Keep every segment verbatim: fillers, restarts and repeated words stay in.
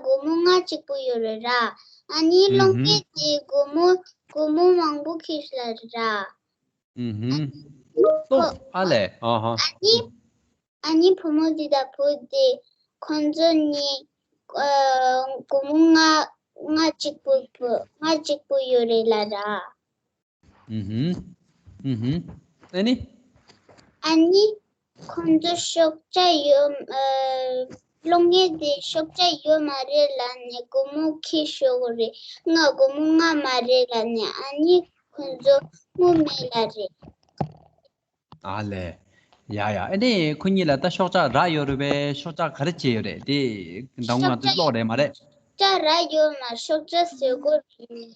སྒོར་མོ་ལྔ་གཅིག་པོ་ཡོད་རེད་ར། ཨ་ནི་ཨུ་སློང་ཧུམ། མཁན་དེ་སྒོར་མོ་སྒོར་མོ་མང་པོ་ཁྱེར་སླེབས་ར། ཨུ་ཧུམ། ཁོ་ཨ་ལས། ཨ་ཧ། ཨ་ནི་ཨ་ནི་བུ་མོ་དེ་དང་བུ་དེ་ཁོང་ཚོ་གཉིས་ཨ་སྒོར་མོ་ལྔ་ལྔ་གཅིག་པོ་ལྔ་གཅིག་པོ་ཡོད་རེད་ལ་ར། ཨུ་ཧུམ། ཨུ་ཧུམ། ཨ་ནི། ཨ་ནི། ཁོང་ཚོ་ཤོག་བྱ་ཡོད། ཨ། སློང་མཁན་དེ་ཤོག་བྱ་ཡོད་མ་རེད་ལབ་ནས་སྒོར་མོ་ཁྱེར་ཤོག་རེད། ང་སྒོར་མོ་ལྔ་མ་རེད་ལབ་ནས་ཨ་ནི་ཁོང་ཚོ་དངུལ་མེད་ལབ་རེད། ཨ་ལས། ཡ་ཡ། ཨ་ནི་ཁོ་གཉིས་ལ་ད་ཤོག་བྱ་རག་ཡོད་རེད་པས། ཤོག་བྱ་ག་རེ་བྱས་ཡོད་རེད། དེ་ད་ང་ཚོ་ཤོག་བྱ་ཀློག་རེད་མ་རེད། ཤོག་བྱ་རག་ཡོད་མ། ཤོག་བྱ་བཟོ་དགོས་རེད།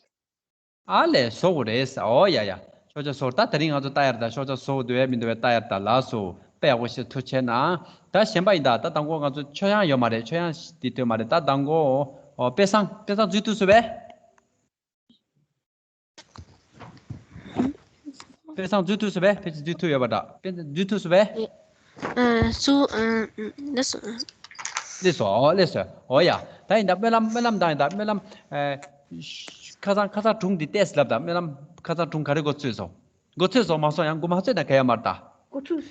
ཨ་ལས་བཟོ་དགོས་རེད་ཟེར། ཨོ་ཡ་ཡ། ཤོག་བྱ་བཟོ། ད་དེ་རིང་ང་ཚོ་ལྟ་ཡ་རེད། ད་ཤོག་བྱ་བཟོ་འདུག་བས་མི་འདུག་བས་ལྟ་ཡ་རེད། ད་ལགས་སོ། དཔེ་ཡག་པོ་ཞིག་ཐུགས་རྗེ་གནང་། ད་གཞན་པ་ཡིན་ད། ད་དང་པོ་ང་ཚོ་ཆོས་དབྱངས་ཡོད་མ་རེད། ཆོས་དབྱངས་འདི་ཐོན་མ་རེད། ད་དང་པོ། ཨོ། དཔེ་བཟང་། དཔེ་བཟང་འཛུལ་ཐུབ་སོང་བས། དཔེ་བཟང་འཛུལ་ཐུབ་སོང་བས། དཔེ་འཛུལ་ཐུབ་ཡོད་པ་འདྲ། དཔེ་འཛུལ་ཐུབ་སོང་བས། ཨ། སུ། ཨ། ཨ། ལགས་སོ། ལགས་སོ། ཨོ། ལགས་སོ། ཨོ་ཡ། ད་ཡིན་ད། སྨོན་ལམ། སྨོན་ལམ་དང་ཡིན་ད། སྨོན་ལམ། ཨ། ཁ་སང་། ཁ་སང་སྒྲུང་འདི་ཏོག་ཙམ་ལབ་ད། སྨོན་ལམ། ཁ་སང་སྒྲུང་ག་རེ་མགོ་ཚོས་སོང་། མགོ་ཚོས་སོང་མ་སོང་། ཡང་མགོ་མ་ཚོས་ན་ག་ཡ་མར་ད། མགོ་ཚོས།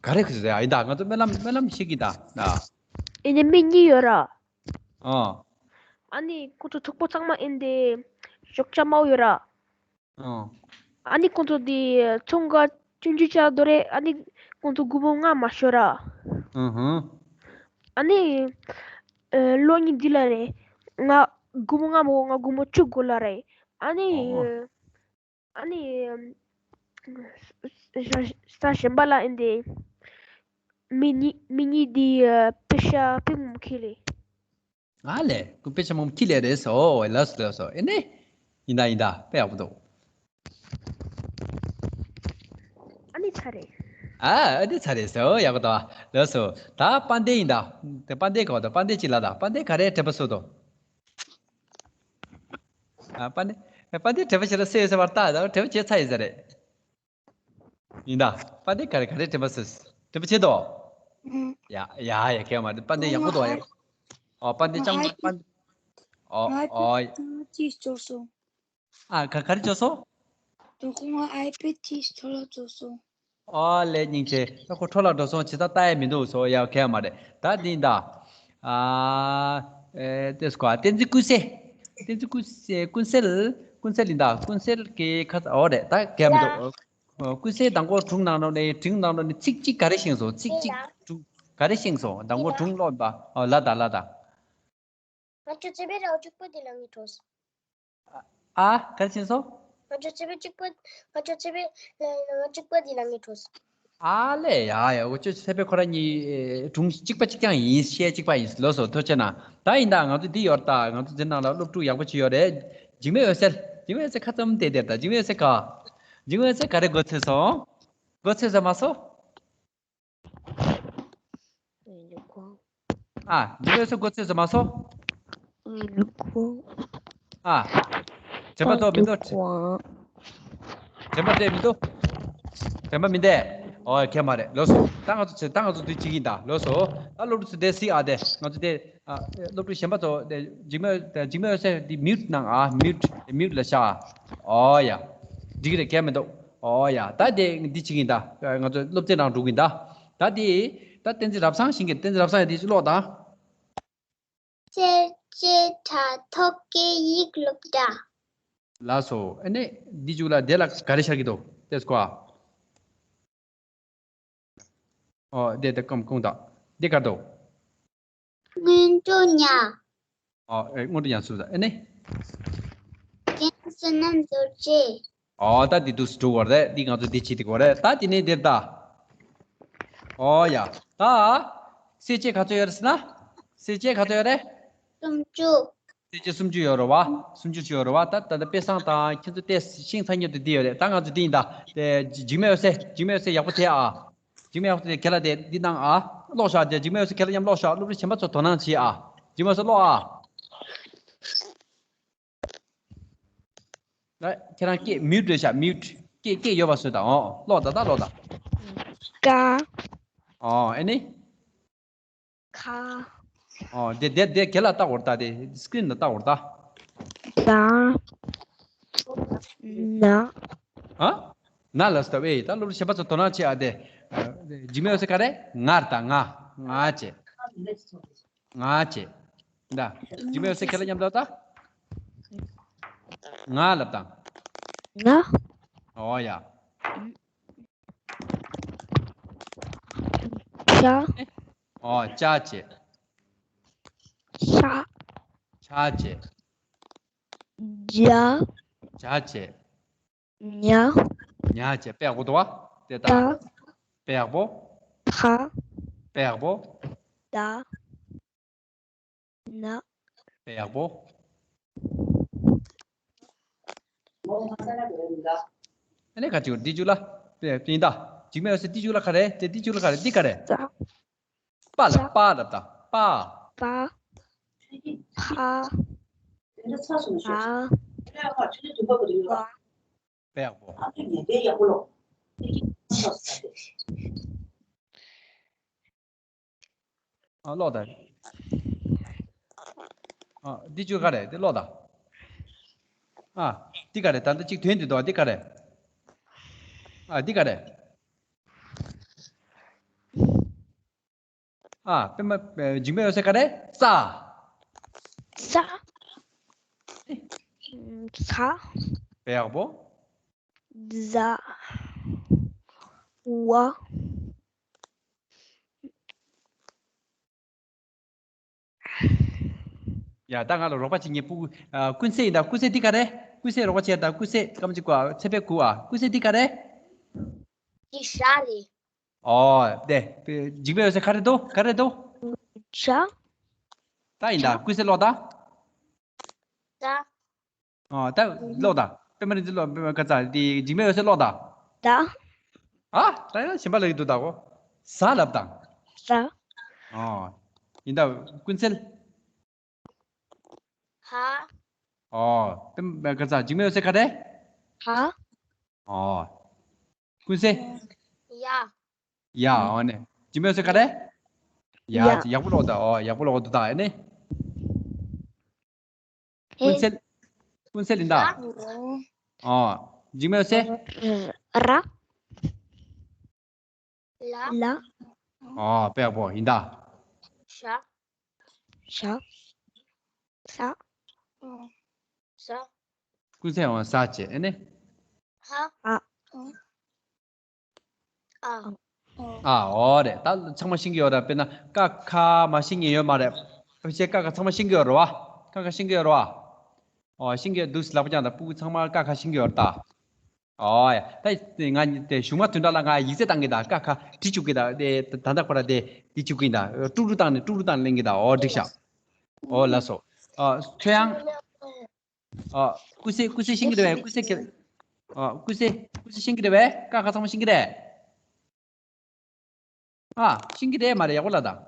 ག་རེ་གི་ཟེར་ཡ་ཡིན་ད། ང་ཚོ་སྨོན་ལམ། སྨོན་ལམ་ཞིག་གི་ད་ན། ཨེ་ནི་མི་གཉིས་ཡོད་ར། ཨ། ཨ་ནི་ཁོ་ཚོ་ཐུག་པོ་གཙང་མ་ཨེ་འདི་ཞོགས་ཇ་མའོ་ཡོད་ར། ཨ། ཨ་ནི་ཁོང་ཚོ་དེ་ཚོང་ག་ཆུང་ཆུང་ཆགས་འདུག་རེད། ཨ་ནི་ཁོང་ཚོ་སྒོར་མོ་ལྔ་མ་ཤོར་ར། ཨ་ཧུ། ཨ་ནི་ཨ་ལོ་གཉིས་འདི་ལ་རེད། ང་སྒོར་མོ་ལྔ་མ་གོ། ང་སྒོར་མོ་བཅུ་དགོས་ལ་རེད། ཨ་ནི་ཨ་ཨ་ནི་ས་གཞན་པ་ལ་ཨེ་འདི་མི་གཉིས། མི་གཉིས་དེ་པེ་ཤ་པེ་མོ་ཁེ་ལེ། ཨ་ལས། ཁོ་དཔེ་ཆ་མང་པོ་ཁྱི་ལས་རེད་སོ། ལགས་སོ། ལགས་སོ། ཨེ་ནས། ཡིན་ད། ཡིན་ད། དཔེ་ཡག་པོ་འདུག་ཨ་ནི་ཚར་རེད། ཨ། ཨ་ནི་ཚར་རེད་སོ། ཡག་པོ་འདུག་ལགས་སོ། ད་དཔལ་ལྡན་ཡིན་ད། དེ་དཔལ་ལྡན་གོ། ད་དཔལ་ལྡན་ཅིག་ལ། ད་དཔལ་ལྡན་ག་རེ་དྲན་པ་གསོས་འདུག་ཨ། དཔལ་ལྡན། དཔལ་ལྡན་དྲན་པ་བྱེད་ལ་སོ་ཡོད་ཟེར་བ་ལྟ། ད་དྲན་པ་བྱེད་ཚར་ཡིན་ས་རེད། ཡིན་ད། དཔལ་ལྡན་ག་རེ་ག་རེ་དྲན་པ་གསོས། དྲན་པ་བྱེད་དོ། ཨུམ། ཡ་ཡ་ཡ། གལ་མ་རེད། དཔལ་ལྡན་ཡག་པོ་འདུག་ཡ། ཨོ། དཔལ་ལྡན་ཅང་དཔལ། ཨོ་ཨོ། ཅིག་སོ་སོ། ཨ། ག་ག་རེ་བྱས་སོང་། དོ་ཁོང་ང་ཨའི་པེ་ཌི་ཅིག་འཕྲོ་བརླག་བྱས་སོང་། ཨོ་ལེ་སྙིང་རྗེ། ད་ཁོ་འཕྲོ་བརླག་འགྲོ་སོང་། ཇི་ལྟར་ལྟ་ཡ་མི་འདུག་སོ། ཡ་གལ་མ་རེད། ད་འདི་ཡིན་ད། ཨ། ཨེ། དེ་སྐོར་བསྟན་འཛིན་ཀུན་གསལ། བསྟན་འཛིན་ཀུན་གསལ། ཀུན་གསལ། ཀུན་གསལ་ཡིན་ད། ཀུན་གསལ་གྱི་ཁ། ཨོ་རེད། ད་གལ་མི་འདུག་ཀུན་གསལ་མདང་དགོང་སྒྲུང་ནང་ལོགས་ནས། འབྲིང་ནང་ལོགས་ནས་ཚིག་གཅིག་ག་རེ་ཤེས་སོང་། ཚིག་གཅིག་སྒྲུང་ག་རེ་ཤེས་སོང་། མདང་དགོང་སྒྲུང་ཀློག་པ། ཨོ་ལ་ད། ལ་ད། ང་ཚོ་ཚེ་འཕེལ་ར་གཅིག་པོ་འདི་ལ་ངེས་འགྲོ། ཨ། ག་རེ་ཤེས་སོང་། ང་ཚོ་ཚེ་འཕེལ་གཅིག་པོ། ང་ཚོ་ཚེ་འཕེལ་ལ་ང་གཅིག་པོ་འདི་ལ་ངེས་འགྲོ། ཨ་ལེ། ཡ་ཡ། འུ་ཅོ་ཚེ་འཕེལ་ཁོ་རང་གཉིས་སྒྲུང་གཅིག་པ་གཅིག་རྐྱང་ཡིན། གཞས་གཅིག་པ་ཡིན། ལགས་སོ། ཐུགས་རྗེ་གནང་། ད་ཡིན་ད། ང་ཚོ་འདི་ཡོད་ད། ང་ཚོ་འདི་ནང་ལ་སློབ་ཕྲུག་ཡག་པོ་ཅིག་ཡོད་རེད། འཇིགས་མེད་འོད་གསལ། འཇིགས་མེད་འོད་གསལ་ཁ་བཙུམ་བསྡད་བསྡད་ད། འཇིགས་མེད་འོད་གསལ་ག་འཇིགས་མེད་འོད་གསལ་ག་རེ་མགོ་ཚོས་སོང་། མགོ་ཚོས་སོང་མ་སོང་། ཨ། འཇིགས་མེད་འོད་གསལ་མགོ་ཚོས་སོང་མ་སོང་། ཨ། དྲན་པ་འདུག་མི་འདུག་དྲན་པ་འདུག་མི་འདུག་དྲན་པ་མི་འདུག་ཨོ་གལ་མ་རེད། ལགས་སོ། ད་ང་ཚོ་བྱེད། ད་ང་ཚོ་འདི་བྱེད་ཀྱི་ཡིན་ད། ལགས་སོ། ད་སློབ་ཕྲུག་ཚོ་དེ་གཟིགས་ཨ། དེ་ང་ཚོ་དེ། ཨ། སློབ་ཕྲུག་གཞན་པ་ཚོ་དེ་འཇིགས་མེད། འཇིགས་མེད་འོད་གསལ་འདི་མིའུཊ་གནང་ཨ། མིའུཊ། མིའུཊ་ལ་བཞག་ཨ། ཨོ་ཡ། འགྲིག་གི་རེད། གལ་མི་འདུག་ཨོ་ཡ། ད་དེ་འདི་བྱེད་ཀྱི་ཡིན་ད། ང་ཚོ་སློབ་ཚན་རང་འགྲོ་གི་ཡིན་ད། ད་དེ། ད་བསྟན་འཛིན་རབ་བཟང་ཞིག་གིས། བསྟན་འཛིན་རབ་བཟང་ཡ། དེ་ཅིག་ཀློག་དང་། ཅེ་ཅེ་དྲ་ཐོག་སྐད་ཡིག་སློབ་གྲྭ། ལགས་སོ། ཨ་ནི་འདི་མཇུག་ལ་དེ་ལ་ག་རེ་ཤར་གྱི་འདུག་ལྟོས་སྐོར། ཨོ་དེ་དེ་ཀམ་ཀུང་དང་། འདི་ག་འདུག་སྔོན་འགྲོ་ཉ། ཨོ་ཨེ། སྔོན་འགྲོ་ཉ་སུ་ད། ཨ་ནི། རྒན་བསོད་ནམས་རྡོ་རྗེ། ཨོ་ད་འདི་འདུག་སེ་འགྲོ་གི་རེད། འདི་ང་ཚོ་འདི་བྱེད་དེ་གི་རེད། ད་འདི་ནས་འདིར་ད། ཨོ་ཡ། ད་གསལ་བྱེད་ག་ཚོད་ཡོད་རེད་ཟེར་ན། གསལ་བྱེད་ག་ཚོད་ཡོད་རེད། སུམ་ཅུ། གསལ་བྱེད་སུམ་ཅུ་ཡོད་རེད་བ། སུམ་ཅུ་ཅིག་ཡོད་རེད་བ། ད་ད་ལྟ་དཔེ་བཟང་དང་ཁྱེད་ཚོ་ཏོག་ཙམ་ཤེས་ཚར་མཁན་དེ་འདི་ཡོད་རེད། ད་ང་ཚོ་འདི་ཡིན་ད། དེ་འཇིགས་མེད་འོད་གསལ། འཇིགས་མེད་འོད་གསལ་ཡག་པོ་དེ་ཨ། འཇིགས་མེད་འོད་གསལ་དེ་ཁྱེད་ལ་དེ་འདི་གནང་ཨ། ཀློག་ཤག་དེ་འཇིགས་མེད་འོད་གསལ་ཁྱེད་ལ་མཉམ་ཀློག་ཤག་སློབ་ཕྲུག་གཞན་པ་ཚོ་དོ་སྣང་བྱེད་ཨ། འཇིགས་མེད་འོད་གསལ་ཀློག་ཨ། ད་ཁྱེད་རང་སྐད་མིའུཊ་རེད་ཤག་མིའུཊ། སྐད་སྐད་ཡོད་པ་བཟོས་དང་། ཨོ་ཀློག་ད། ད་ཀློག་ད། ཀ། ཨོ་ཨེ་ནི། ཁ། ཨོ་དེ་དེ་དེ་ག་ལ་བལྟ་འོར་ད། དེ་སི་ཀི་རིན་ལ་བལྟ་འོར་ད། ད། ན། ཨ། ན་ལ་སྟབས་ཨེ། ད་སློབ་ཕྲུག་གཞན་པ་ཚོ་དོ་སྣང་བྱེད་ཨ། དེ་འཇིགས་མེད་འོད་ཟེར་ག་རེ། ངར་ད་ང་། ང་བྱེད། ང་བྱེད། ད་འཇིགས་མེད་འོད་ཟེར་ཁས་ལེན་མཉམ་དུ་ད། ང་ལབ་དང་། ང་། ཨོ་ཡ། ཤ། ཨོ་ཅ་བྱེད། ཤ། ཆ་བྱེད། ཇ། ཇ་བྱེད། ཉ། ཉ་བྱེད། པགས་པོ་དོ་བ། དེ་ད། ད། པགས་པོ། ཐ། པགས་པོ། ད། ན། པགས་པོ། ཨ་ནི་ག་ཅིག་འདི་ཅུ་ལ། པེ་པིན་ད། འཇིགས་མེད་འོད་ཟེར་འདི་ཅུ་ལ་ག་རེ། དེ་འདི་ཅུ་ལ་ག་རེ། འདི་ག་རེ། ད། པ་ལ། པ་ལ་ད། པ། པ། ཕ། བ། བ། པགས་པོ། ཨ་ཀློག་དང་། ཨ་འདི་ཅུ་ག་རེ། འདི་ཀློག་དང་། ཨ་འདི་ག་རེ། ད་ལྟ་གཅིག་དོན་འདི་འདུག་འདི་ག་རེ། ཨ་འདི་ག་རེ། ཨ་པད་མ། འཇིགས་མེད་འོད་ཟེར་ག་རེ། ཙ། ཙ། ཙ། པགས་པོ། ཛ། ཝ། ཡ་ད་ང་ལ་རོགས་པ་བྱེད་ངེས་པུ། ཨ་ཀུན་གསལ་ཡིན་ད། ཀུན་གསལ་འདི་ག་རེ། ཀུན་གསལ་རོགས་པ་བྱེད་ད། ཀུན་གསལ་སྐར་མ་གཅིག་གོ་ཨ། ཚེ་འཕེལ་གུ་ཨ། ཀུན་གསལ་འདི་ག་རེ། འདི་ཤ་རེད། ཨོ་དེ། འཇིགས་མེད་འོད་ཟེར་ག་རེ་འདུག་ག་རེ་འདུག་ཤ། ད་ཡིན་ད། ཀུན་གསལ་ཀློག་ད། ད། ཨ་ད་ཀློག་དང་། པད་མ་རིག་འཛིན་ཀློག་པད་མ་ཁ་ཚ་དེ་འཇིགས་མེད་འོད་ཟེར་ཀློག་དང་། ད། ཨ་ད་ཡང་གཞན་པ་ལ་ཡི་འདུག་ད་གོ། ཟ་ལབ་དང་། ཟ། ཨ་ཡིན་ད། ཀུན་གསལ། ཧ། ཨོ་པད་མ་ཁ་ཚ་འཇིགས་མེད་འོད་ཟེར་ག་རེ། ཧ། ཨོ་ཀུན་གསལ། ཡ། ཡ། ཨོ་ནི་འཇིགས་མེད་འོད་ཟེར་ག་རེ། ཡ། ཡ། ཡག་པོ་ཀློག་དང་། ཨོ་ཡག་པོ་ཀློག་འདུག་ད་ཨེ་ནི། ཀུན་གསལ། ཀུན་གསལ་ཡིན་ད། ཨོ། འཇིགས་མེད་འོད་ཟེར། ར། ལ། ལ། ཨོ་པགས་པོ་ཡིན་ད། ཤ། ཤ། ས། ས། ཀུན་གསལ་འོ་ས་བྱེད་ཨེ་ནི། ཧ། ཨ། ཨ། ཨ་འོ་རེད། ད་ཚང་མ་ཤེས་ཀྱི་ཡོད་རེད། དཔེར་ན་ཀ་ཁ་མ་ཤེས་མཁན་ཡོད་མ་རེད། ཕལ་ཆེར་ཀ་ཁ་ཚང་མ་ཤེས་ཀྱི་ཡོད་རེད་བ། ཀ་ཁ་ཤེས་ཀྱི་ཡོད་རེད་བ། ཨོ་ཤེས་ཀྱི་ཡོད་འདུག་ལག་པ་བརྐྱངས་དང་། སྤུ་གུ་ཚང་མ་ཀ་ཁ་ཤེས་ཀྱི་ཡོད་རེད་ད། ཨོ་ཡ། ད་ང་དེ་གཞུག་མ་དོན་དག་ལ་ང་ཡིག་ཚད་བཏང་གི་ད། ཀ་ཁ་བྲིས་བཅུག་གི་ད། དེ་ད་ལྟ་ཁོ་ར་དེ་འདི་བཅུག་གི་ད། ཀྲུག་ཀྲུག་བཏང་ནས་ཀྲུག་ཀྲུག་བཏང་ནས་ལེན་གི་ད། ཨོ་འགྲིག་ཤག་ཨོ་ལགས་སོ། ཨ་ཚོད་དབྱངས། ཨ་ཀུན་གསལ། ཀུན་གསལ་ཤེས་ཀྱི་རེད་པས། ཀུན་གསལ་ཁྱེད། ཨ་ཀུན་གསལ། ཀུན་གསལ་ཤེས་ཀྱི་རེད་པས། ཀ་ཁ་ཚང་མ་ཤེས་ཀྱི་རེད། ཨ་ཤེས་ཀྱི་རེད་མ་རེད། ཡག་པོ་ལབ་དང་།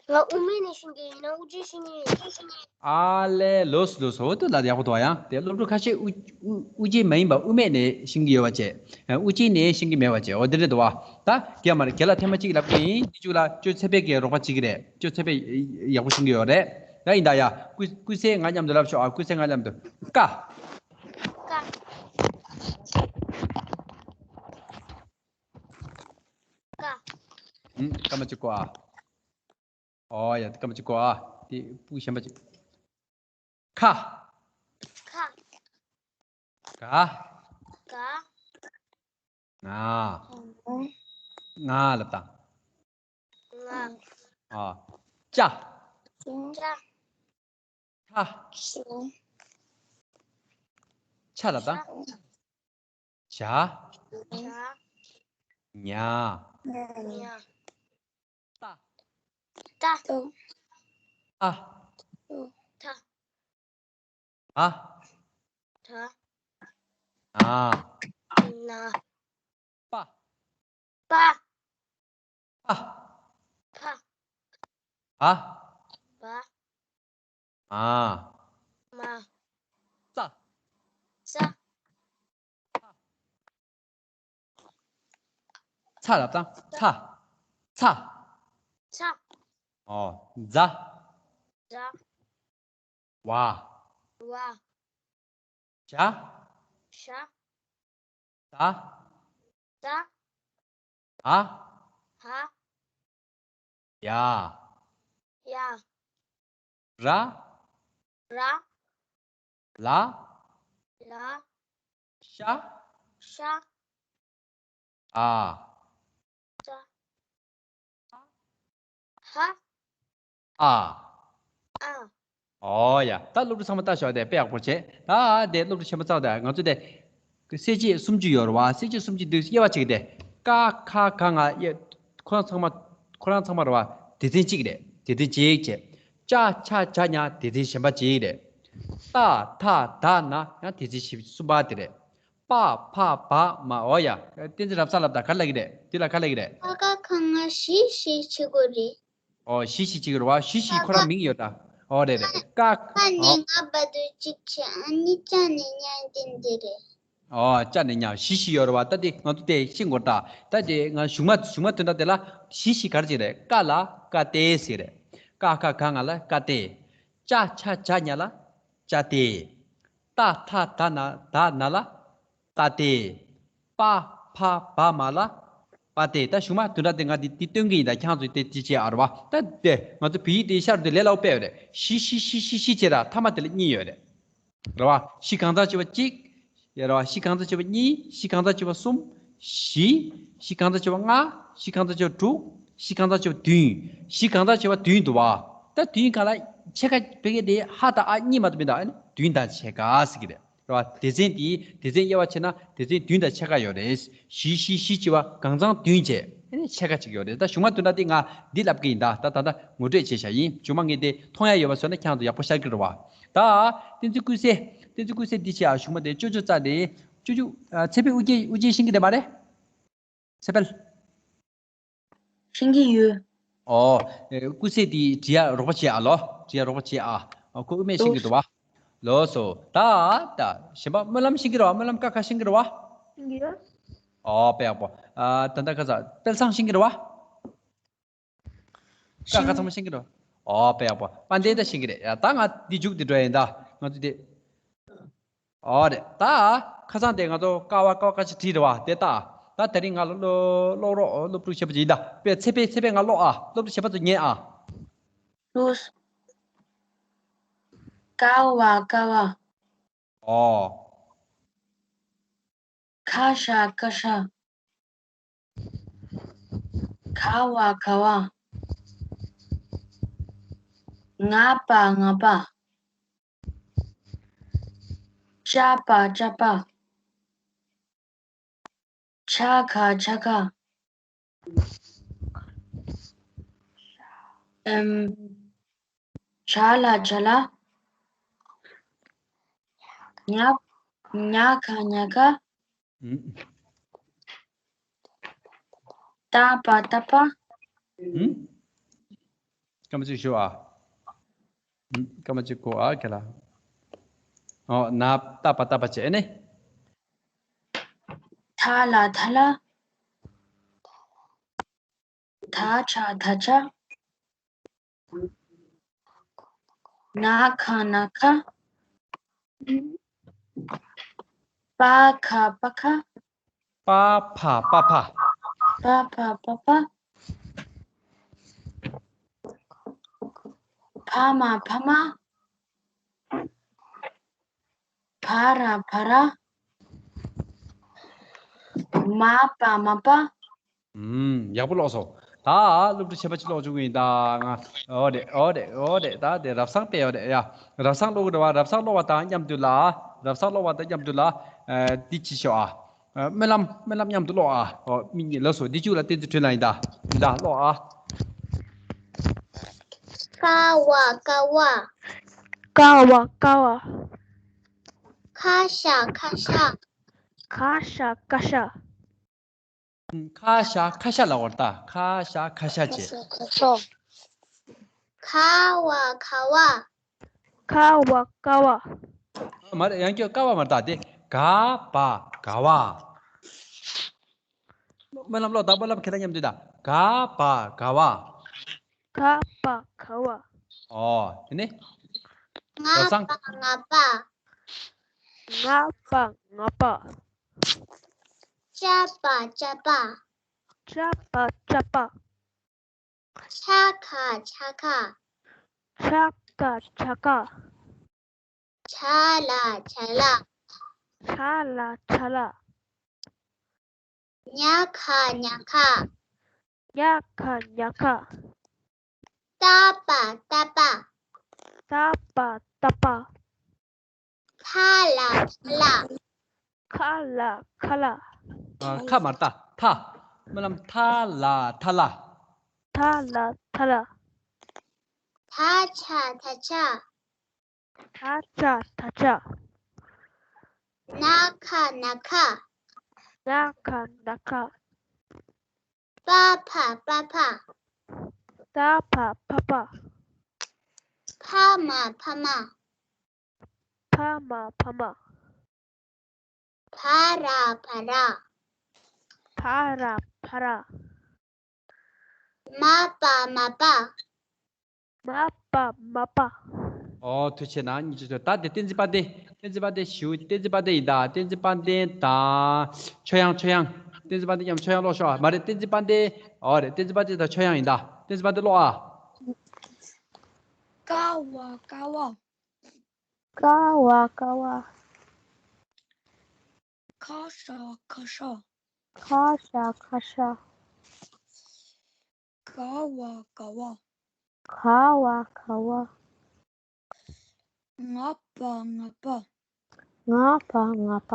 ང་དབུ་མེད་ནས་ཤེས་ཀྱི་ཡིན་ན་དབུ་འབྱེད་ཤེས་ཀྱི་ཡིན། ཨ་ལས། ལོས་ལོས། འོ་དུ་ལ་ཡག་པོ་འདུག་ཡང་དེ་སློབ་ཕྲུག་ཁ་ཤས་དབུ་དབུ་དབུ་འབྱེད་མ་ཡིན་པ་དབུ་མེད་ནས་ཤེས་ཀྱི་ཡོད་པ་བྱས། དབུ་འབྱེད་ནས་ཤེས་ཀྱི་མེད་པ་བྱས། འོ་དེ་འདྲ་འདུག་བ། ད་རྒན་མ་རེད། རྒན་ལགས་ཐེངས་མ་གཅིག་ལབ་ཀྱི་ཡིན། དེ་གཅིག་ལ་ཅོ་ཚེ་འཕེལ་གྱིས་རོགས་པ་བྱེད་ཀྱི་རེད། ཅོ་ཚེ་འཕེལ་ཡག་པོ་ཤེས་ཀྱི་ཡོད་རེད། ད་ཡིན་ད་ཡ། ཀུ་ཀུན་གསལ་ང་མཉམ་དུ་ལབ་ཤོག་ཨ་ཀུན་གསལ་ང་མཉམ་དུ། ཀ། ཀ། ཀ། ཀ། ཨུམ། སྐར་མ་གཅིག་གོ་ཨ། ཨོ་ཡ། དེ་སྐར་མ་གཅིག་གོ་ཨ། དེ་སྤུ་གུ་གཞན་པ་གཅིག་ཁ། ཁ། ག། ག། ང་། ང་ལབ་དང་། ང་། ཨ། ཅ། ཅ། ཆ། ཆ། ཆ་ལབ་དང་། ཇ། ཇ། ཉ། ཉ། ཏ། ཏ། ཐ། ཐ། ད། ད། ན། ན། པ། པ། ཕ། ཕ། བ། བ། མ། མ། ཙ། ཙ། ཚ་ལབ་དང་། ཚ། ཚ། ཚ། ཨོ། ཛ། ཛ། ཝ། ཝ། ཞ། ཞ། ད། ད། ཧ། ཧ། ཡ། ཡ། ར། ར། ལ། ལ། ཤ། ཤ། ཨ། ཤ། ཧ། ཨ། ཨ། ཨོ་ཡ། ད་སློབ་ཕྲུག་ཚང་མ་ལྟ་ཞོག་དེ་དཔེ་ཡག་པོ་བྱས། ད་དེ་སློབ་ཕྲུག་ཆེན་པོ་ཚང་དེ་ང་ཚོ་དེ་གསལ་བྱེད་སུམ་ཅུ་ཡོད་རེད་བ། གསལ་བྱེད་སུམ་ཅུ་འདི་དབྱེ་བ་གཅིག་དེ། ཀ་ཁ་ག་ང་དབྱེ། ཁོ་རང་ཚང་མ། ཁོ་རང་ཚང་མ་རེད་བ། སྡེ་ཚན་གཅིག་རེད། སྡེ་ཚན་གཅིག་བྱས། ཅ་ཆ་ཇ་ཉ་སྡེ་ཚན་གཞན་པ་གཅིག་རེད། ཏ་ཐ་ད་ན་ཡང་སྡེ་ཚན་བཞི་གསུམ་པ་དེ་རེད། པ་ཕ་བ་མ། ཨོ་ཡ། བསྟན་འཛིན་རབ་གསལ་ལབ་ད་ག་རེ་ལབ་ཀྱི་རེད། འདི་ལ་ག་རེ་ལབ་ཀྱི་རེད། ཀ་ཁ་ག་ང་བཞི་བཞི་བྱེད་དགོས་རེད། ཨོ་བཞི་བཞི་བྱེད་ཀྱི་རེད་བ། བཞི་བཞི་ཁོ་རང་མིང་ཡོད་ད། ཨོ་རེད་རེད། ཀ། ཀ་ནས་ཨོ། ང་བར་དུ་གཅིག་བྱས། ཨ་ནི་ཅ་ནས་ཉ་འདི་འདི་རེད། ཨོ་ཅ་ནས་ཉ་བཞི་བཞི་ཡོད་རེད་བ། ད་དེ་ང་ཚོ་དེ་ཤེས་དགོས་ད། ད་དེ་ང་གཞུག་མ་གཞུག་མ་དོན་དག་དེ་ལ་བཞི་བཞི་ག་རེ་བྱེད་རེད། ཀ་ལ་ཀ་སྟེ་ཟེར་རེད། ཀ་ཁ་ག་ང་ལ་ཀ་སྟེ། ཅ་ཆ་ཇ་ཉ་ལ་ཅ་སྟེ། ཏ་ཐ་ད་ན་ད་ན་ལ་ཏ་སྟེ། པ་ཕ་བ་མ་ལ་པ་སྟེ། ད་གཞུག་མ་དོན་དག་དེ་ང་འདི་འདི་སྟོན་གྱི་ཡིན། ད་ཁྱེད་རང་ཚོས་དེ་ཅི་བྱེད་ཨ་རེད་བ། ད་དེ་ང་ཚོ་བོད་ཡིག་དེ་ཤར་དུས་ལས་སླ་པོ་དཔེ་ཡོད་རེད། བཞི་བཞི་བཞི་བཞི་བྱས་ར་མཐའ་མ་དེ་ལ་གཉིས་ཡོད་རེད། རེད་བ། བཞི་གང་ཚང་བྱས་པ་གཅིག་ཡ་རེད་བ། བཞི་གང་ཚང་བྱས་པ་གཉིས། བཞི་གང་ཚང་བྱས་པ་གསུམ། བཞི། བཞི་གང་ཚང་བྱས་པ་ལྔ། བཞི་གང་ཚང་བྱས་པ་དྲུག་བཞི་གང་ཚང་བྱས་པ་བདུན། བཞི་གང་ཚང་བྱས་པ་བདུན་འདུག་བ། ད་བདུན་གང་ལ་ཕྱེད་ཀ་བེ་གེ་དེ་ཧ་དང་ཨ་གཉིས་མ་གཏོགས་མི་འདུག་ཨ་ནི་བདུན་དང་ཕྱེད་ཀ་ཟེར་གྱི་རེད། རེད་བ། སྡེ་ཚན་དེའི་སྡེ་ཚན་དབྱེ་བ་ཕྱེ་ན་སྡེ་ཚན་བདུན་དང་ཕྱེད་ཀ་ཡོད་རེད། བཞི་བཞི་བཞི་བྱས་པ་གང་ཚང་བདུན་བྱས། ཨ་ནི་ཕྱེད་ཀ་གཅིག་ཡོད་རེད། ད་གཞུག་མ་དོན་དག་དེ་ང་འདི་ལབ་ཀྱི་ཡིན། ད་ད་ད་ད་ངོ་སྤྲོད་བྱས་བཞག་ཡིན། གཞུག་མ་ངས་དེ་མཐོང་ཡ་ཡོད་པ་བཟོས་ན་ཁྱེད་རང་ཚོ་ཡག་པོ་ཤར་གྱི་རེད་བ། ད་བསྟན་འཛིན་ཀུན་གསལ། བསྟན་འཛིན་ཀུན་གསལ་འདི་བྱས་ཨ་གཞུག་མ་དེ་ཅོ་ཅོ་རྩ་དེ། ཅོ་ཅོ། ཨ་ཚེ་འཕེལ་དབུ་རྒྱལ། དབུ་རྒྱལ་ཤེས་ཀྱི་རེད་མ་རེད། ཚེ་འཕེལ། ཤེས་ཀྱི་ཡོད། ཨོ། ཨེ་ཀུན་གསལ་དེ་འབྲི་ཡ་རོགས་པ་བྱེད་ཨ་ལོ། འབྲི་ཡ་རོགས་པ་བྱེད་ཨ། ཨ་ཁོ་དབུ་མེད་ཤེས་ཀྱི་འདུག་བ། ལགས་སོ། ད་ད་གཞན་པ་སྨོན་ལམ་ཤེས་ཀྱི་རེད་བ། སྨོན་ལམ་ཀ་ཁ་ཤེས་ཀྱི་རེད་བ། ཤེས་ཀྱི་ཡོད། ཨོ་དཔེ་ཡག་པོ། ཨ་ད་ད་ཁ་ས་དཔལ་བཟང་ཤེས་ཀྱི་རེད་བ། ཀ་ཁ་ཚང་མ་ཤེས་ཀྱི་རེད། ཨོ་དཔེ་ཡག་པོ། དཔལ་ལྡན་ད་ཤེས་ཀྱི་རེད། ཡ་ད་ང་འདི་མཇུག་འདི་འགྲོ་ཡིན་ད། ང་ཚོ་འདི། ཨོ་རེད། ད་ཁ་སང་དེ་ང་ཚོ་ཀ་བ་ཀ་བ་ཀ་ཅི་བྲིས་རེད་བ། དེ་ད་ད་དེ་རིང་ང་ལ་ཀློག་ཀློག་རོགས། སློབ་ཕྲུག་བྱེད་པ་ཅིག་ཡིན་ད། དཔེ་ཚེ་དཔེ་ཚེ་དཔེ་ང་ཀློག་ཨ། སློབ་ཕྲུག་བྱེད་པ་ཚོ་ཉན་ཨ། ཀློག་ཀ་བ་ཀ་བ། ཨོ། ཁ་ཤ་ཀ་ཤ། ག་བ་ག་བ། ང་པ་ང་པ། ཅ་པ་ཅ་པ། ཆ་ག་ཆ་ག། ཨེམ། ཇ་ལ་ཇ་ལ། ཉ། ཉ་ག་ཉ་ག། ཨུམ། ཏ་པ་ཏ་པ། ཨུམ། སྐར་མ་གཅིག་ཞུ་ཨ། ཨུམ། སྐར་མ་གཅིག་གོ་ཨ་ཁྱེད་ལ། ཨོ་ན་ཏ་པ་ཏ་པ་བྱས་ཨེ་ནི། ཐ་ལ་ཐ་ལ། ད་ཆ་ད་ཆ། ན་ཁ་ན་ཁ། པ་ཁ་པ་ཁ། པ་ཕ་པ་ཕ། པ་ཕ་པ་ཕ། ཕ་མ་ཕ་མ། ཕ་ར་ཕ་ར། མ་པ་མ་པ། ཨུམ། ཡག་པོ་ཀློག་སོང་། ད་སློབ་ཕྲུག་ཆེན་པོ་ཅིག་ཀློག་བཅུག་གི་ཡིན་ད་ང་། ཨོ་རེད་ཨོ་རེད་ཨོ་རེད། ད་དེ་རབ་གསང་དཔེ་ཡོད་རེད་ཡ། རབ་གསང་ཀློག་གི་རེད་བ། རབ་གསང་ཀློག་པ་དང་མཉམ་དུ་ལ། རབ་གསང་ཀློག་པ་དང་མཉམ་དུ་ལ། ཨ་འདི་ཅི་ཤོག་ཨ། ཨ་སྨོན་ལམ། སྨོན་ལམ་མཉམ་དུ་ཀློག་ཨ། ཨོ་མི་གཉིས་ལགས་སོ། འདི་གཅིག་ལ་བསྟན་འཛིན་དྲིན་ལ་ཡིན་ད། ཡིན་ད་ཀློག་ཨ། ཀ་བ་ཀ་བ། ཀ་བ་ཀ་བ། ཁ་ཤ་ཁ་ཤ། ཁ་ཤ་ཁ་ཤ། ཁ་ཤ་ཁ་ཤ་ལབ་པ་རེད་ད། ཁ་ཤ་ཁ་ཤ་བྱས། ཁ་བ་ཁ་བ། ཁ་བ་ཁ་བ། མ་རེད། ཡང་བསྐྱར་ཀ་བ་མ་རེད་ད། དེ་ག་བ་ག་བ། སྨོན་ལམ་ཀློག་དང་། སྨོན་ལམ་ཁྱེད་རང་མཉམ་དུ་ད། ག་བ་ག་བ། ག་པ་ག་བ། ཨོ། དེ་ནས། ང་པ་ང་པ། ང་པ་ང་པ། ཅ་པ་ཅ་པ། ཅ་པ་ཅ་པ། ཆ་ག་ཆ་ག། ཆ་ག་ཆ་ག། ཆ་ལ་ཆ་ལ། ཆ་ལ་ཆ་ལ། ཉ་ག་ཉ་ག། ཉ་ག་ཉ་ག། ཏ་པ་ཏ་པ། ཏ་པ་ཏ་པ། ཐ་ལ་ཐ་ལ། ཁ་ལ་ཁ་ལ། ཨ། ཁ་མ་རེད་ད། ཐ། སྨོན་ལམ། ཐ་ལ་ཐ་ལ། ཐ་ལ་ཐ་ལ། ད་ཆ་ད་ཆ། ད་ཆ་ད་ཆ། ན་ཁ་ན་ཁ། ན་ཁ་ན་ཁ། པ་ཕ་པ་ཕ། པ་ཕ་པ་ཕ། ཕ་མ་ཕ་མ། ཕ་མ་ཕ་མ། ཕ་ར་ཕ་ར། ཕ་ར་ཕ་ར། མ་པ་མ་པ། མ་པ་མ་པ། ཨོ། ཐུགས་རྗེ་གནང་། ཉི་ཤུ་ཐོན། ད་དེ་བསྟན་འཛིན་དཔལ་ལྡན། བསྟན་འཛིན་དཔལ་ལྡན་ཞུ། བསྟན་འཛིན་དཔལ་ལྡན་ཡིན་ད། བསྟན་འཛིན་དཔལ་ལྡན་དང་། ཆོས་དབྱངས། ཆོས་དབྱངས། བསྟན་འཛིན་དཔལ་ལྡན་མཉམ་ཆོས་དབྱངས་ཀློག་ཤོག་ཨ། མ་རེད། བསྟན་འཛིན་དཔལ་ལྡན། ཨོ་རེད། བསྟན་འཛིན་དཔལ་ལྡན་དང་ཆོས་དབྱངས་ཡིན་ད། བསྟན་འཛིན་དཔལ་ལྡན་ཀློག་ཨ། ཀ་བ་ཀ་བ། ཀ་བ་ཀ་བ། ཁ་ཤ་ཁ་ཤ། ཁ་ཤ་ཁ་ཤ། ག་བ་ག་བ། ག་བ་ག་བ། ང་པ་ང་པ། ང་པ་ང་པ།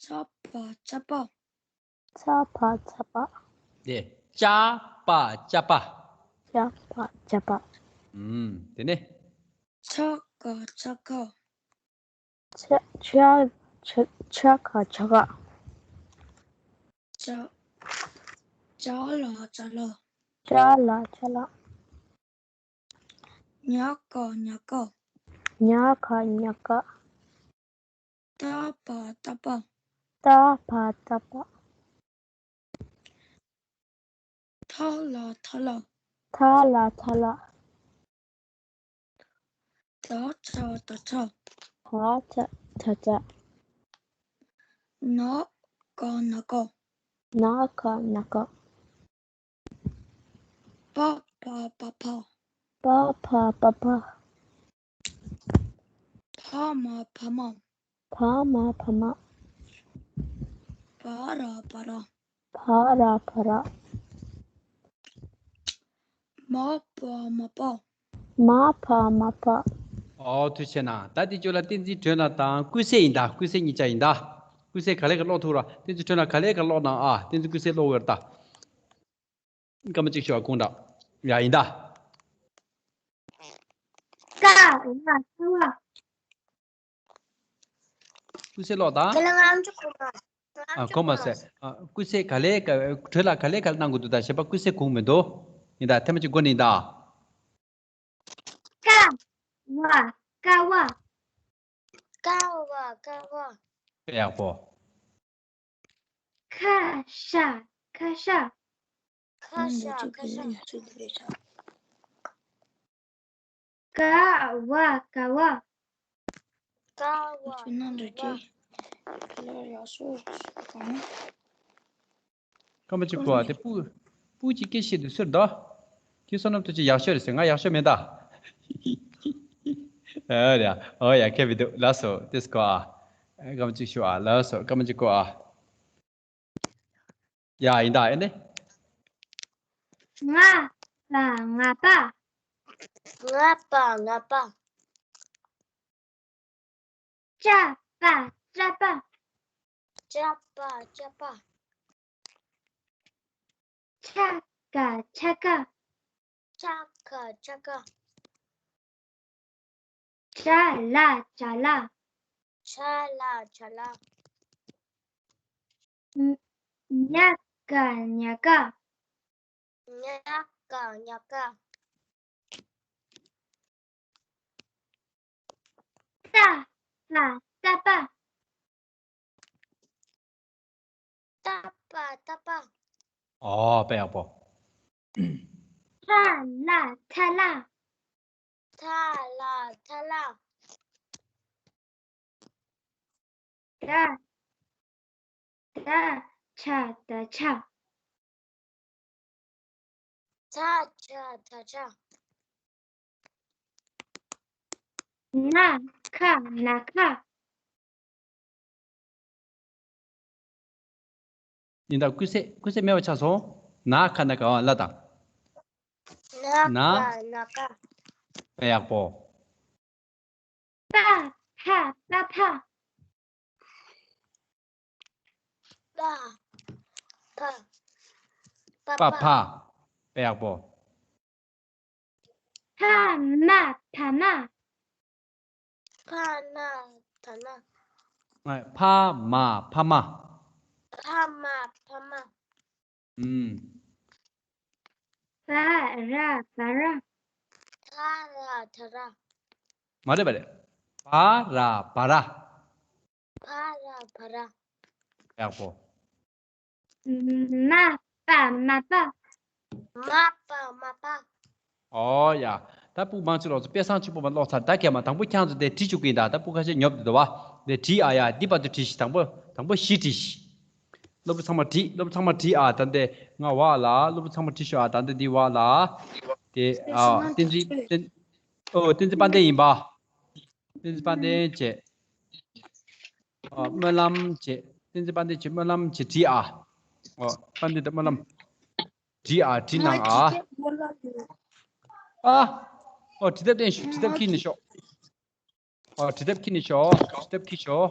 ཙ་པ་ཙ་པ། ཙ་པ་ཙ་པ། དེ། ཅ་པ་ཅ་པ། ཅ་པ་ཅ་པ། ཨུམ། དེ་ནས། ཆ་ག་ཆ་ག། ཆ་ཆ་ཆ་ཆ་ག་ཆ་ག། ཅ་ཅ་ལ་ཅ་ལ། ཅ་ལ་ཅ་ལ། ཉ་ག་ཉ་ག། ཉ་ག་ཉ་ག། ཏ་པ་ཏ་པ། ཏ་པ་ཏ་པ། ཐ་ལ་ཐ་ལ། ཐ་ལ་ཐ་ལ། ད་ཆ་ད་ཆ། ད་ཆ་ད་ཆ། ན་ག་ན་ག། ན་ག་ན་ག། པ་ཕ་པ་ཕ། པ་ཕ་པ་ཕ། ཕ་མ་ཕ་མ། ཕ་མ་ཕ་མ། པ་ར་པ་ར། པ་ར་པ་ར། མ་པ་མ་པ། མ་པ་མ་པ། ཨོ། ཐུགས་རྗེ་གནང་། ད་དེ་ཅོ་ལ་བསྟན་འཛིན་སྒྲོལ་ལགས་དང་ཀུན་གསལ་ཡིན་ད། ཀུན་གསལ་ག་ལེ་ག་ཀློག་ཐུབ་ར། བསྟན་འཛིན་སྒྲོལ་ལགས་ག་ལེ་ག་ཀློག་གནང་ཨ། བསྟན་འཛིན་ཀུན་གསལ་ཀློག་འོས་ར་ད། སྐར་མ་གཅིག་ཤོག་ཨ། དགོངས་དག་ཡ་ཡིན་ད། ཀ་བ་ཀ་བ། ཀུན་གསལ་ཀློག་དང་། དེ་ལ་ང་རང་ཚོ་གོ་མ། ཨ། གོ་མ་ཟེར། ཨ། ཀུན་གསལ་ག་ལེ་ག་སྒྲོལ་ལགས་ག་ལེ་ག་ལེ་གནང་དགོས་འདུག་ད་གཞན་པ་ཀུན་གསལ་གོ་མི་འདུག་ཡིན་ད། ཐེངས་མ་གཅིག་མགོ་ནས་ཡིན་ད། ཀ་བ་ཀ་བ། ཀ་བ་ཀ་བ། དཔེ་ཡག་པོ། ཁ་ཤ་ཁ་ཤ། ཁ་ཤ་ཁ་ཤ། ཀ་བ་ཀ་བ། ཀ་བ་ཀ་བ། སྐར་མ་གཅིག་གོ་ཨ། དེ་སྤུ་སྤུ་གཅིག་སྐད་བཤད་དུས་ཚུར་དོ། ཁྱེད་བསོད་ནམས་ཐུགས་རྗེ། ཡག་ཤོས་རེད་ཟེར། ང་ཡག་ཤོས་མེད་ད། ཨ་རེད་ཨ། ཨོ་ཡ། ཁྱད་མི་འདུག་ལགས་སོ། དེ་སྐོར་ཨ། སྐར་མ་གཅིག་ཞུ་ཨ། ལགས་སོ། སྐར་མ་གཅིག་གོ་ཨ། ཡ་ཡིན་ད་ཨེ་ནི། ང་པ་ང་པ། ང་པ་ང་པ། ཅ་པ་ཅ་པ། ཅ་པ་ཅ་པ། ཆ་ག་ཆ་ག། ཆ་ག་ཆ་ག། ཅ་ལ་ཅ་ལ། ཅ་ལ་ཅ་ལ། ཉ་ག་ཉ་ག། ཉ་ག་ཉ་ག། ཏ་པ་ཏ་པ། ཏ་པ་ཏ་པ། ཨོ། དཔེ་ཡག་པོ། ཐ་ལ་ཐ་ལ། ཐ་ལ་ཐ་ལ། ད། ད་ཆ་ད་ཆ། ད་ཆ་ད་ཆ། ན་ཁ་ན་ཁ། ཡིན་ད། ཀུན་གསལ་ཀུན་གསལ་མེད་པ་ཆགས་སོང་། ན་ཁ་ན་ཁ། ཨ། ལ་དང་། ན་ན་ཁ་ན་ཁ། དཔེ་ཡག་པོ། པ་ཕ་པ་ཕ། པ་ཕ་པ་པ་ཕ། ཕ། དཔེ་ཡག་པོ། ཕ་མ་ཕ་མ། ཕ་མ་ཕ་མ། ཨ། ཕ་མ་ཕ་མ། ཕ་མ་ཕ་མ། ཨུམ། བ་ར་བ་ར། ཐ་ར་ཐ་ར། མ་རེད་པ་རེད། བ་ར་བ་ར། བ་ར་བ་ར། ཡག་པོ། མ་པ་མ་པ། མ་པ་མ་པ། ཨོ་ཡ། ད་སྤུ་གུ་མང་ཆེ་ལོག་ཚོ་དཔེ་བཟང་ཆེན་པོ་མ་ཀློག་ཚར། ད་གས་མ། དང་པོ་ཁྱེད་ཚོ་དེ་བྲིས་བཅུག་གི་ཡིན་ད། ད་སྤུ་གུ་ཁ་ཤས་ཉོབ་འདུག་བ། དེ་བྲིས་ཨ་ཡ། འདི་བར་དུ་བྲིས་ཤིག་དང་པོ་དང་པོ་བཞི་བྲིས་ཤིག་སློབ་ཕྲུག་ཚང་མ་བྲིས། སློབ་ཕྲུག་ཚང་མ་བྲིས་ཨ། ད་འདི་ང་བ་ལ། སློབ་ཕྲུག་ཚང་མ་བྲིས་ཤོག་ཨ། ད་འདི་འདི་བ་ལ། དེ་ཨ། བསྟན་འཛིན་བསྟན། ཨོ། བསྟན་འཛིན་དཔལ་ལྡན་ཡིན་པ། བསྟན་འཛིན་དཔལ་ལྡན་བྱས། ཨ། སྨོན་ལམ་བྱས། བསྟན་འཛིན་དཔལ་ལྡན་བྱས། སྨོན་ལམ་བྱས་བྲིས་ཨ། ཨོ། དཔལ་ལྡན་དང་སྨོན་ལམ། བྲིས་ཨ། བྲིས་གནང་ཨ། ཨ། ཨོ། བྲིས་ཐབས་བསྟན་ཤོག་བྲིས་ཐབས་ཁྱེར་ནས་ཤོག་ཨོ། བྲིས་ཐབས་ཁྱེར་ནས་ཤོག་བྲིས་ཐབས་ཁྱེར་ཤོག